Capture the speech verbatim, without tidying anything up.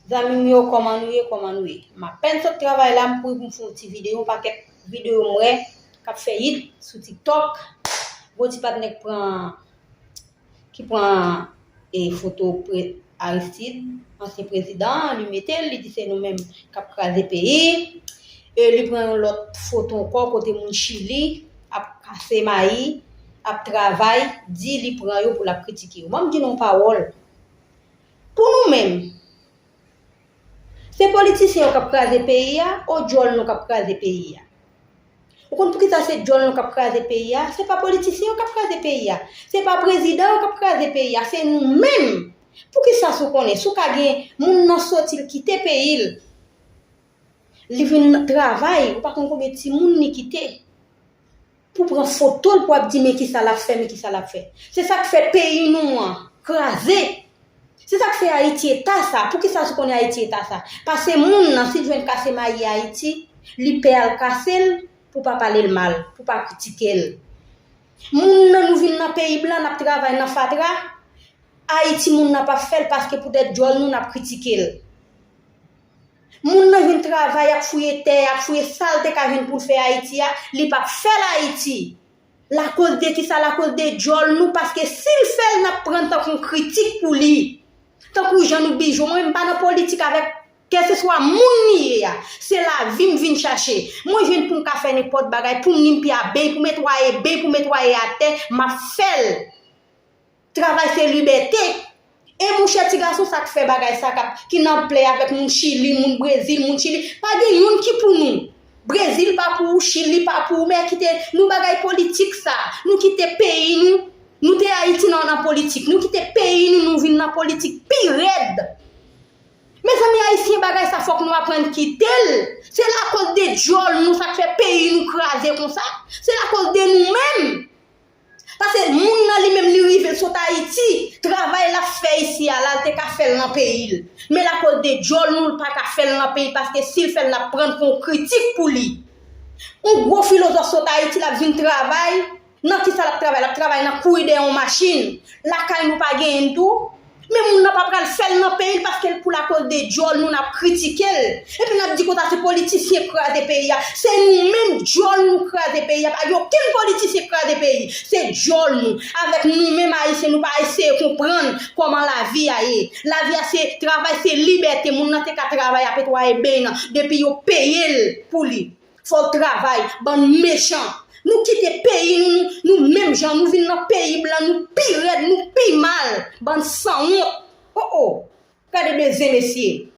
Zanmi m yo, kòman nou ye, kòman nou ye? M apèn sot travay la, m kouri pou m fè yon ti videyo, yon pakèt videyo m wè k ap fè yit sou TikTok. Gon ti patnè k pran, ki pran e foto pre, Aristide, ansyen prezidan, li mete l, li di se nou menm k ap kraze peyi. E li pran yon lòt foto ankò kote moun Chili ap kase mayi, ap travay, di li pran yo pou l ap kritike yo. Ban m di nou yon pawòl. Pou nou menm, se politisyen yo k ap kraze peyi a, o djòl nou k ap kraze peyi a? Ou konn poukisa se djòl nou k ap kraze peyi a? Se pa politisyen yo k ap kraze peyi a. Se pa prezidan yo k ap kraze peyi a. Se nou menm. Poukisa si w konnen, si w ka gen moun nan soti l kite peyi l, li vin travay, ou pa konn konbyen timoun li kite. Pou pran foto l pou ap di men kisa l ap fè, men kisa l ap fè. Se sa k fè peyi nou an kraze. Se sa k fè Ayiti eta sa. Poukisa si w konnen Ayiti eta sa? Paske moun nan, si l jwenn kase mayi Ayiti, li pè al kase l pou pa pale l mal, pou pa kritike l. Moun nan, nou vin nan peyi blan, n ap travay nan fatra. Ayiti moun nan p ap fè l paske poutèt djòl nou, n ap kritike l. Moun nan vin travay, ap fouye tè, ap fouye sa l te ka jwenn pou l fè Ayiti a, li p ap fè l Ayiti. Lakoz de kisa? Lakoz de djòl nou, paske si l fè l, n ap pran l tankou yon kritik pou li. Tankou jan nou bijou. Mwen, m pa nan politik avèk kèlkeswa moun li ye a. Se lavi m vin chache. Mwen jwenn pou m ka fè nenpòt bagay, pou m ni m pye a beny, pou m netwaye beny, pou m netwaye atè, m ap fè l. Travay se libète. E mouche ti gason sa k fè bagay sa k ap, ki nan plè avèk moun Chili, moun Brezil, moun Chili. Pa gen youn ki pou nou. Brezil pa pou ou, Chili pa pou ou, men kite nou bagay politik sa. Nou kite peyi nou, nou te Ayiti nan, nan politik. Nou kite peyi nou, nou vin nan politik pi rèd. Mezanmi, ayisyen, bagay sa fòk nou aprann kite l. Se lakoz de djòl nou sa k fè peyi nou kraze konsa. Se lakoz de nou menm. Paske moun nan li menm li rive l sot Ayiti, travay l ap fè isi a la, l te ka fè l nan peyi l. Men lakoz de djòl nou, l pa ka fè l nan peyi, paske si l fè l, n ap pran l pou yon kritik pou li. Yon gwo filozòf sot Ayiti, l ap vin travay, nan kisa l ap travay? L ap travay nan kouri dèyè yon machin. Lakay nou pa genyen l tou. Men moun nan pa pral fè l nan peyi l paske l pou lakoz de djòl nou n ap kritike l. Epi n ap di konsa se politisyen k kraze peyi a. Se nou menm djòl nou k kraze peyi a. Pa gen okenn politisyen k kraze peyi. Se djòl nou. Avèk nou menm ayisyen nou pa eseye konprann kòman lavi a ye. Lavi a se travay, se libète. Moun nan te ka travay ap netwaye beny nan depi yo peye l pou li. Fò l travay, bann mechan. Nou kite peyi nou, nou, nou menm jan, nou vin nan peyi blan, nou pi rèd, nou pi mal, bann sanwont. Oh, oh. Gade de zen, mesye.